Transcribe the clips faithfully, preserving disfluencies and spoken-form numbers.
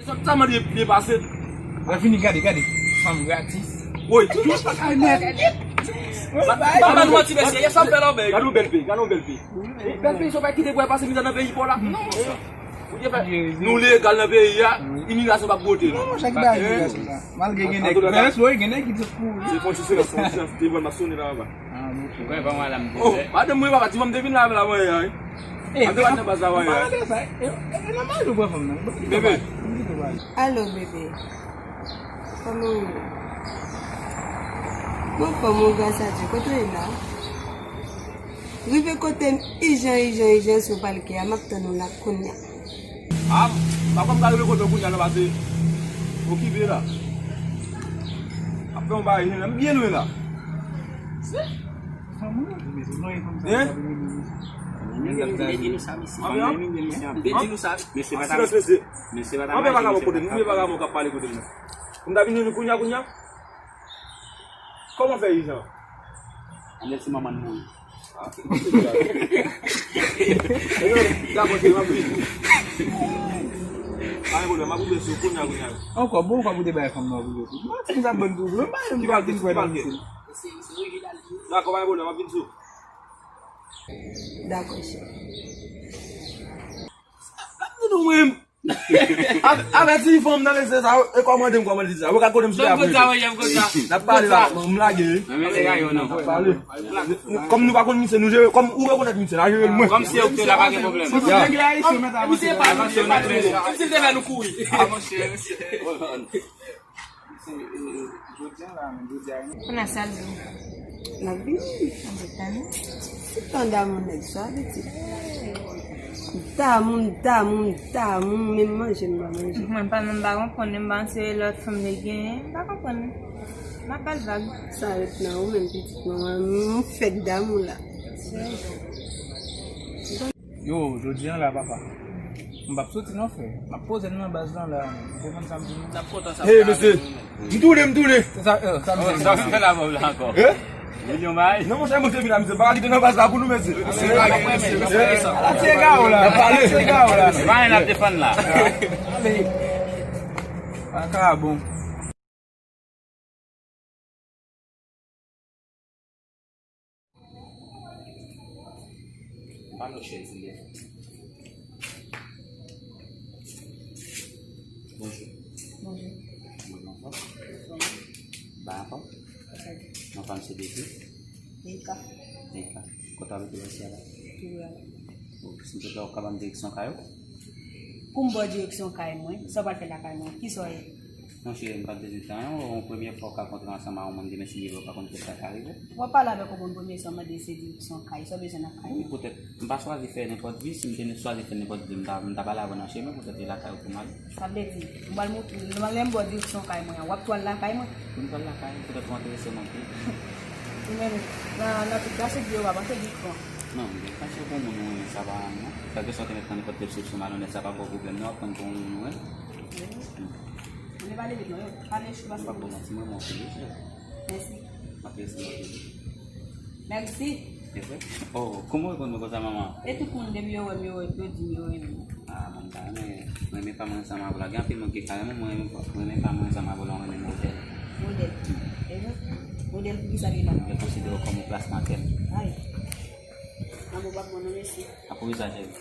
Sa, sa mande byen pase. Lè fini, gade, gade. Fanm gratis. Woy, tout bagay nèt. Pa ba nou manti, mesye. Yè sa fè lòbèy. Gade yon bèl peyi, gade yon bèl peyi. Bèl peyi, sa w pa kite pou w pase mizè nan peyi pa w la. Non, sa. Ou te fè, nou legal nan peyi a, imigrasyon p ap bwote nou. Non, chak bagay imigrasyon la. Malgre gen nèg, men, gen nèg ki te kouri. Se fon sisirans, fon sisirans, telefòn m ap sonnen la anba. Ah, bon. Ou konnen pa mwen la, m Oh, madanm mwen papa, ti fanm te vin la, la, mwen, hein. Eh, an te bat nan baz la, mwen, hein. E, e, e nòmal ou pran fanm nan. Bebe. Alo, bebe. Kòman ou ye? Mwen fò, mwen, gras a Dye. Kote w ye la? Rive kote m ijan, ijan, ijan sou palkè a. M ap tann ou la kounye a. Ah, m pa konn m ka rive kote w kounye a la, pase okipe la. Ap fè yon bagay, m byen lwen la. Hein? Di nou sa, mesye. Di nou sa. Mesye, pa ta. Silans, mesye. Mesye, pa ta. Anpè vagabon kote m, anpè vagabon k ap pale kote m nan. Pou m ta vin jwenn ou kounye a, kounye a? Kòman fè ijan? Anmèt si manman l mouri. Ah, se blag. Dakò, cheri, m ap vini. Pa gen pwoblèm, m ap ouvri sou kounye a, kounye a. Ankò, bon, ankò pou te bay fanm nan ouvri sou. Mwen, ti sa bon pou vre. Mwen pa menm vin kwè nan misye. Dakò, pa gen pwoblèm, m ap vin sou. Dakò, cheri. Ap di nou mwen. Avèti fanm nan mesye sa, e kòmande m, kòmande sa. Ou ka kote m sou la. N ap pale la, m lage wi. N ap pale. Kòm nou pa konn misye, nou jere, kòm ou rekonèt misye, n a jere l mwen. Kòm se ou ki te la, pa gen pwoblèm. Ya. Misye pa nou, misye pa nou. Kòm si l te fè nou kouri. Kounye a sa l di w? N ap vini. An te tann ou. Se tan damou nèg sa, pitit. M damou, m damou, m damou, menm manje m pa manje. Mwen pa menm pa konprann, m pa antre lòt fanm li genyen, m pa konprann. M ap ba l vag. Sa ret nan ou menm, pitit mwen, m fèk damou la. Yo, jodi a la, papa. M p ap soti non, frè. M ap poze m nan baz lan la. Ou konprann sa m di nou? N ap kontan sa. Hey, mesye. M tounen, m tounen. Sa, eh, sa m di nou. Sa fè la vòb la ankò. Eh? Milyon bay. Non, monchè, mwen te vin la, misye. Pa kite nan baz la pou nou, mesye. Ala ti egare w la. Ala ti egare w la. Pa anyen n ap defann la. Ale. Pa ka bon. Ba nou chèz li. Bonjou. Bonjou. Bonjou ankò. Ba ankò. Non pa m se Dezi. Nika. Nika. Kote w abite isit la? Pi lwen. Silvouplè, ou ka ban m direksyon kay ou? Pou m ba w direksyon kay mwen, sa w pral fè lakay mwen? Kisa w ye? Monchè, m pa t bezwen fè anyen, yon premye fwa w ka kontre ansanm a yon moun, demen si Dye vle w pa konn kisa ka rive. W ap pale avèk yon moun premye fwa, mande se direksyon kay, sa w bezwen nan kay mwen? Wi, poutèt, m pa chwazi fè nenpòt vi, si m te chwazi fè nenpòt vi, m ta, m ta pale avè w nan chemen, poutèt e lakay ou pou m ale. Sa vle di, m pral mont-, lè m ba w direksyon kay mwen an, w ap tou al lakay mwen? Wi, m pral lakay, poutèt ou enterese m anpil. Ou menm, nan, nan tout kache byen, w ap antre Dikran. Non, m gen kache pou moun ou renmen sa pa anyen non. Kèlkeswa w te mèt pran nenpòt deskripsyon malonèt, sa p ap ba w pwoblèm non, w ap pran pou moun ou renmen. Wi. Mwen pale vit non, yo. Pale chou paske m pa pou manti, mwen, mwen, mwen, mwen, mèsi. M ap resi mwen. Mèsi. Se vre? Oh, kòman w rekonn mwen konsa, manman? E tout moun, depi yo wè m, yo, yo di m yo renmen m. Ah, mwen pa renmen, mwen renmen fanm ansanm avè w la. Gen anpil moun ki ka renmen w, mwen renmen fanm, mwen renmen fanm ansanm avè w la, mwen renmen modèl. Modèl? E vre? Modèl pou kisa li la? Mwen konsidere w kòm yon plasma kè m. Ay. Lanmou p ap bon non, mesye. A pouvizaj, cheri.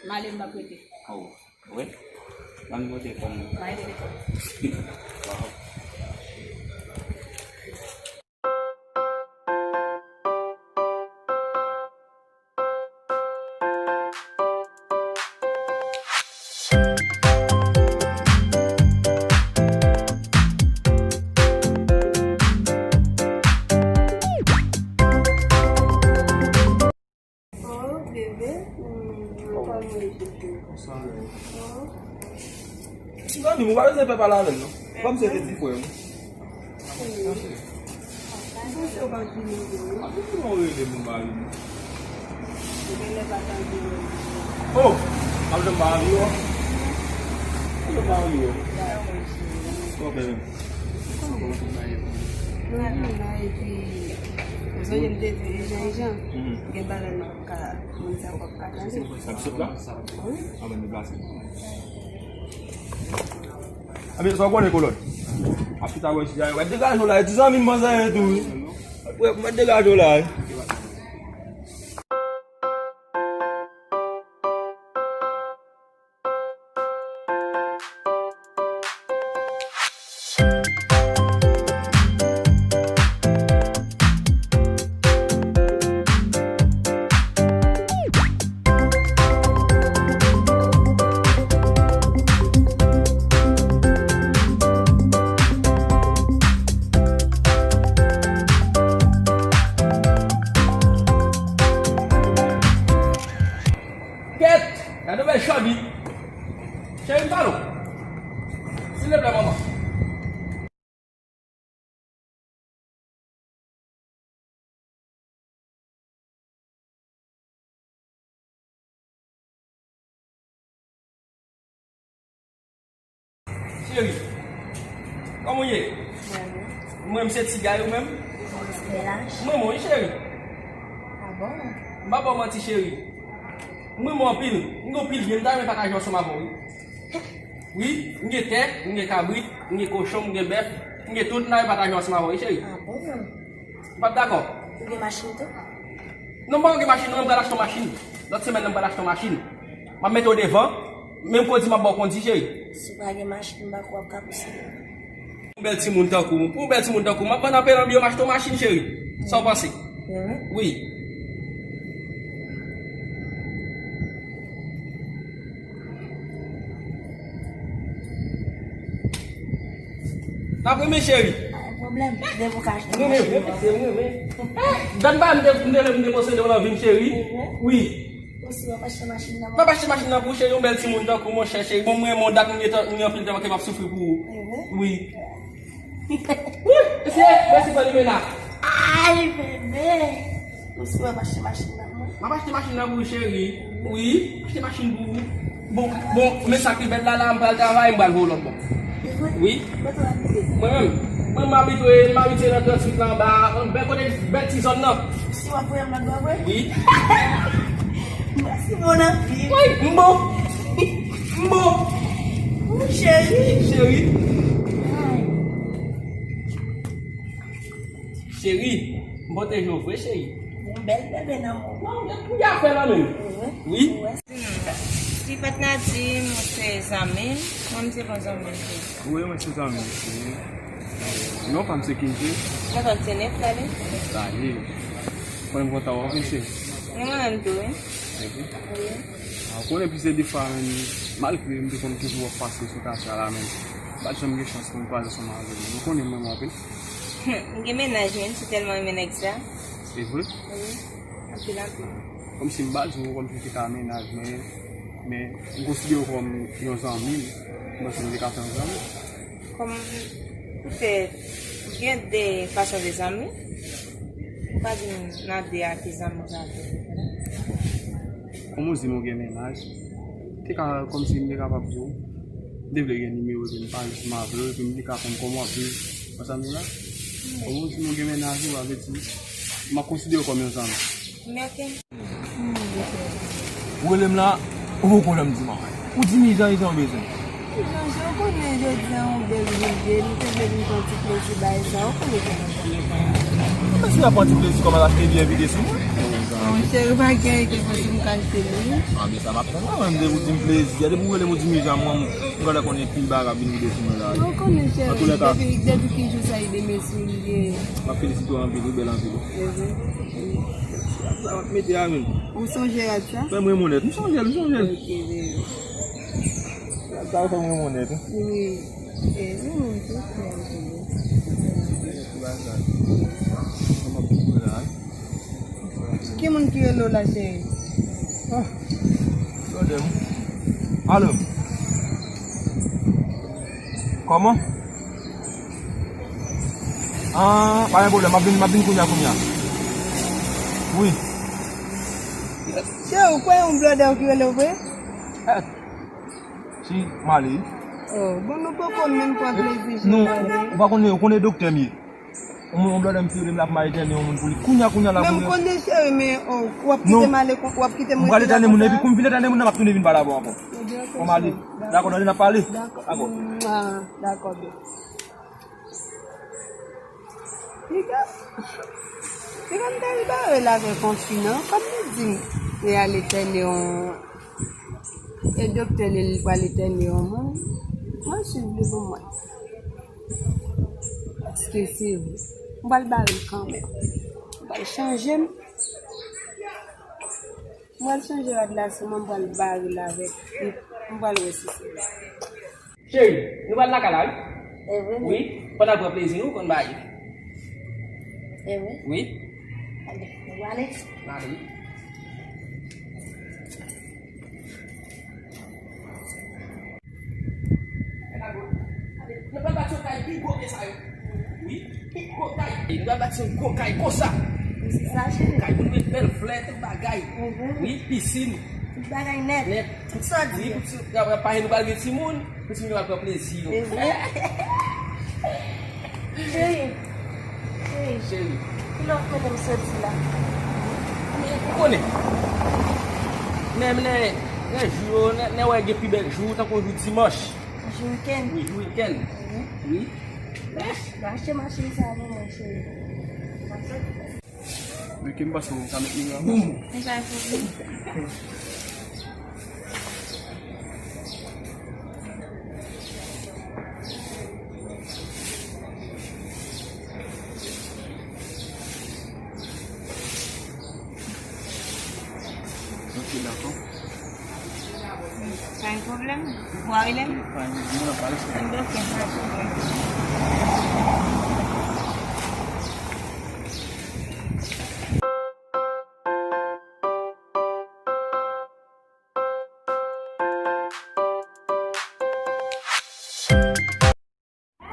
M ale, m p ap rete. Oh. Wi. Ban m mete fòn nan. Bay telefòn. Waw. Oh, bebe. Hmm, kòman ou ye, cheri? Sa va. Oh. Zanmi m, ou pa bezwen pè pale avè l non. Kòm se te ti frè m. Hmm. Mwen se w pa di nou vre. A, poukisa w rele m, mari m? Ou genlè pa tande mwen. Oh, m ap janm pa anvi wè w. M ap janm pa anvi wè w. Dakò, cheri. Ok. Mwen vin la epi, ou sonje m te di w, Ijan, Ijan, gen bagay m ap ka, moun sa w ap ka tande. Sa ap sot la? Wi. Anben deplase. Anben, sa w konnen, kolòn. Ap chita bò isi a, w ap degaje w la, e ti zanmi m panse anyen tou, wi. W ap degaje w la, wi. Kèt! Gade yon bèl chòdi. Cheri m, pale w. Silvouplè, manman. Cheri, kòman w ye? Mwen menm se ti gay ou menm? Mwen menm wi, cheri. Ah bon? M pa ba w manti, cheri. Mwen menm anpil, m gen anpil byen, m ta renmen pataje ansanm avè w, wi. Wi, m gen tè, m gen kabrit, m gen kochon, m gen bèf, m gen tout, m ta renmen pataje ansanm avè w, wi, cheri. Ah bon? Ou p ap dakò? Ou gen machin tou? Non, m pa gen machin, non, men m pral achte yon machin. Lòt semèn nan, m pral achte yon machin. M ap mete w devan, menm kondi m ap ba w kondi, cheri. Si w pa gen machin, m pa kwè w ap ka pouse. Yon bèl timoun tankou w, pou yon bèl timoun tankou w, m ap vann anpil anbi yo, m achte yon machin, cheri. Sa w panse? Wi. N ap renmen, cheri. Pa gen pwoblèm. Depi w ka achte yon machin. Mwen renmen, mwen pase, mwen renmen. Dam pa m te, m te, m te posede w nan vi m, cheri. Wi. Osi, w ap achte machin nan? M ap achte machin nan pou ou, cheri, yon bèl timoun tankou w, monchè, cheri. Bon, mwen renmen w dat, m gen tan, m gen anpil tan ke m ap soufri pou ou. Wi. Wi, mesye, mèsi pou limena. Ay, bebe. Ou si w ap achte machin nan, mwen? M ap achte machin nan pou ou, cheri. Wi, achte machin pou ou. Bon, bon, men sa ki bèl la, la, m pral travay, m pral voye w lòt bò. Wi. Mwen menm, mwen m abitye, m abitye nan tranntuit la anba, yon bèl kote, bèl ti zòn nan. Si w ap voye m lòt bò vre? Wi. Mèsi, mon anpil. Wi, m bon. M bon. Ou cheri. Cheri. Ay. Cheri, m pwoteje w vre, cheri. Yon bèl bebe nan men w. Non, men pou y a fè la menm. Wi. Wi. Ti patna di m ou se zanmi m, mwen m se bon zanmi l tou. Wi, mwen se zanmi l tou. Non pa m se Kinje. Mwen pa m se Nèf la, li. Sa ye. Mwen m kontan w anpil, cheri. Mwen renmen l tou, wi. Wi. Wi. A, ou konnen plizyè de fwa, menm, malgre m te konn toujou wè w pase sou katye a la, men m pa t janm gen chans pou m kwaze ansanm avè w. Ou konnen m renmen w anpil. M gen mennaj, wi, m si tèlman renmen nèg sa. Se vre? Wi. Anpil, anpil. Kòmsi m pa di w, ou konn kritike a mennaj, men, men m konsidere w kòm yon zanmi m. M panse nou te ka fè yon zanmi. Kòm poutèt gen de fason de zanmi, m pa di m nan de a ki zanmi sa vre. Kòm ou di m ou gen mennaj, te ka, kòmsi m te kapab di w, m te vle gen nimewo, epi m pale ansanm avè w, epi m te ka konn kòman w ap viv ansanm nou la. Kòm ou di m ou gen mennaj ou, sa vle di, m ap konsidere w kòm yon zanmi. Men oke. Ou rele m la, ou poko janm di m anyen. Ou di m ijan, ijan w bezwen. Ijan, jan w konnen jodi a yon bèl jounen, nou te vle vin pran ti plezi bay sa, ou konnen kòman sa ye. Mwen si w ap pran ti plezi kòman l ap te byen vide sou mwen. Monchè, ou pa gen anyen ke fò si m ka achte l, wi. A, men sa pa pran la, menm depi w di m plezi a, depi w rele m ou di m ijan, mwen, m gentan konnen pil bagay ap vin vide sou mwen la. Ou konnen, cheri, depi, depi ki jou sa e de men soulye. M ap felisite w anpil, ou bèl anpil. Mèsi. Sa w ap mete a menm. Ou sonje rad sa? Fè m remonèt. M sonje l, m sonje l. Ok, bebe. Rad sa ou fè m remonèt, wi. Wi. E, nou menm tou, frè m tou. Ki moun ki rele w la, cheri? Ah. Tande m. Alo. Kòman? Ah, pa gen pwoblèm, m ap vin, m ap vin kounye a, kounye a. Wi. Cheri, ou kwè yon blòdè ki rele w vre? Eh, si, m ale wi. Oh, bon, nou poko menm pran plezi, cheri, nou, ou pa konnen, ou konnen doktè m ye. Yon moun, yon blòdè m tirem la pou m al etène yon moun pou li. Kounya, kounya la, men m konnen, cheri, men, oh, w ap kite m ale, w ap kite m rete la konsa? M pral etène moun, epi kou m fin etène moun nan, m ap tounen vin pale avè w ankò. Ebyen, ok, cheri. Dakò, n ale, n ap pale. Dakò. Dakò. Mwa, dakò, byen. Piga, piga m ta rive avè l avèk yon fi, non? Kòm li di m, li al etène yon, e doktè li, li pral etène yon moun. Mwen swiv li pou mwen. Paske se vre. M pral bare l kanmenm. M pral chanje m. M pral chanje rad la sou mwen, m pral bare l avèk. M pral wè si se vre. Cheri, nou pral lakay la, wi. E vre? Wi, pandan n pran plezi nou, konn bagay. E vre? Wi. Anben, nou pral ale? N ale, wi. Nou pral bati yon kay pi gwo ke sa yo. Wi, pi gwo kay. Nou pral bati yon gwo kay konsa. Wi, se sa, cheri. Kay pou nou met bèl flè, tout bagay. Mhm. Wi, pisin. Tout bagay nèt. Nèt. Tout sa di. Wi, tout sa. Apre, pa nou pral gen timoun, pou timoun yo pral pran plezi yo. E vre. Cheri. Cheri. Cheri. Kilè w ap mete m soti la? Ou konnen. Men, men, men jou yo, nè, nè wè gen pi bèl jou, tankou jou dimanch. Jou wikenn. Wi, jou wikenn. Mhm. Wi. Bon, achte machin sa pou mwen, cheri. Men ki m panse w ka met li nan. Boum. Li pa pwoblèm. Ok, dakò. Pa gen pwoblèm. Ou a rele m? Pa gen pwoblèm, pa gen pwoblèm. Ok, pa gen pwoblèm.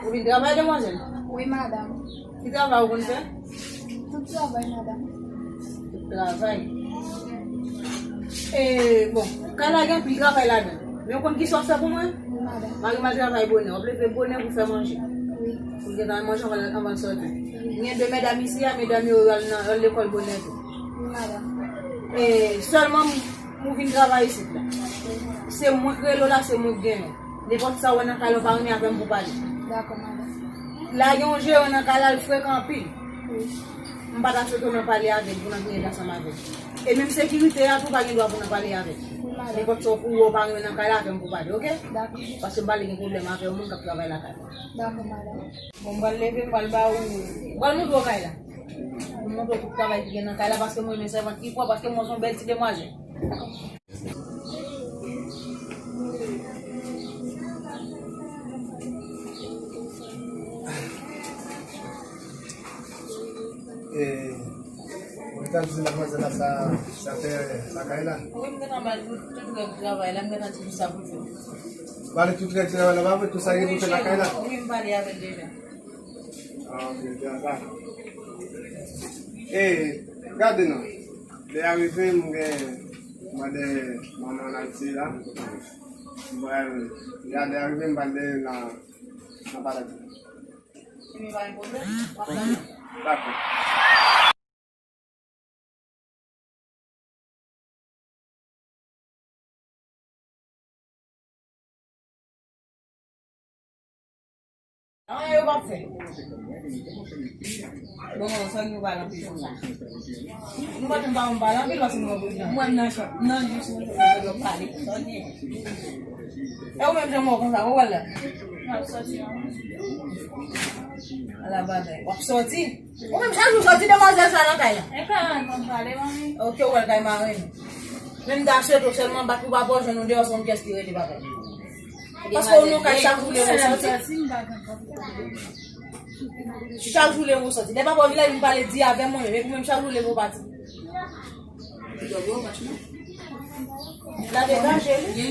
Ou vin travay, demwazèl? Wi, madanm. Ki travay ou konn fè? Tout travay, madanm. Tout travay. E, bon, kay la gen anpil travay ladan. Men ou konn kisa w ap fè pou mwen? Wi, madanm. Mari m al travay bonè. W ap leve bonè pou fè manje. Wi. Pou l gentan manje anvan, anvan l sòti. Wi. Gen de medam isi a, medam yo al nan, al lekòl bonè tou. Wi, madanm. E, sèlman m, m vin travay isit la. Se mwen k rele w la, se mwen k genyen. Nenpòt sa w wè nan kay la, w pa renmen avè m pou pale. Dakò, madanm. La gen yon jeran nan kay la, l frekan anpil. Wi. M pa ta swete w nan pale avè l pou nan gen rèd ansanm avè l. E menm sekirite a tou, w pa gen dwa pou nan pale avè l. Wi, madanm. Nenpòt sa w pou wè w pa renmen nan kay la, avè m pou pale, oke? Dakò. Paske m pale gen pwoblèm avè yon moun k ap travay lakay mwen. Dakò, madanm. Bon, m pral leve, m pral ba ou, m pral montre w kay la. M montre w tout travay ki gen nan kay la, paske m renmen sèvant ki pwòp, paske m wè w se yon bèl ti demwazèl. E, ou te di madmwazèl la sa, sa fè lakay la? Wi, m gentan ba l tout, tout règ travay la, m gentan di li sa pou l fè. Ba li tout règ travay la, pa vre, tout sa gen pou fè lakay la? Wi, m pale avè l deja. Ah, ok, byen, dakò. E, gade non. Lè a rive, m gen mande manman Nancy la. M pral, lè a rive, m pral de nan, nan palè. Dakò. Anyen yo p ap fè. Bon, sa nou pale anpil konsa. Nou pa t pa pale anpil, paske nou pa pale. Mwen nan chòt, nan jis nou pale. E ou menm, jan mwen konsa, ou wè la? M ap sòti. Ala bagay. W ap sòti? Ou menm chak jou sòti demwazèl sa nan kay la. E pa mwen konn pale, manmi. Ok, ou wè l kay maren. Men m ta swete w sèlman bat pou papa w jwenn ou deyò, se yon pyès ki rete papa. Paske ou nan kay chak jou leve ou sòti. Chak jou leve ou sòti. Lè papa w vin la, li vin pale di avè mwen, men ou menm chak jou leve ou pati. La degaje li.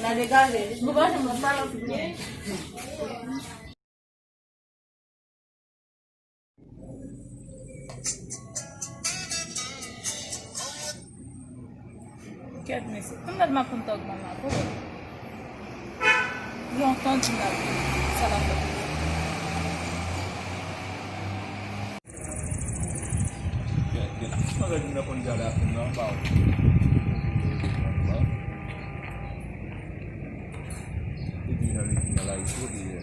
La degaje li. Nou pa janm pale anpil. Kèt mesye, konn dat m ap konn tòg manman pou lontan di m ap sa l ap fè. Nèg mwen konn gade a fè nan pa. Epi nan li nan la iso li ye.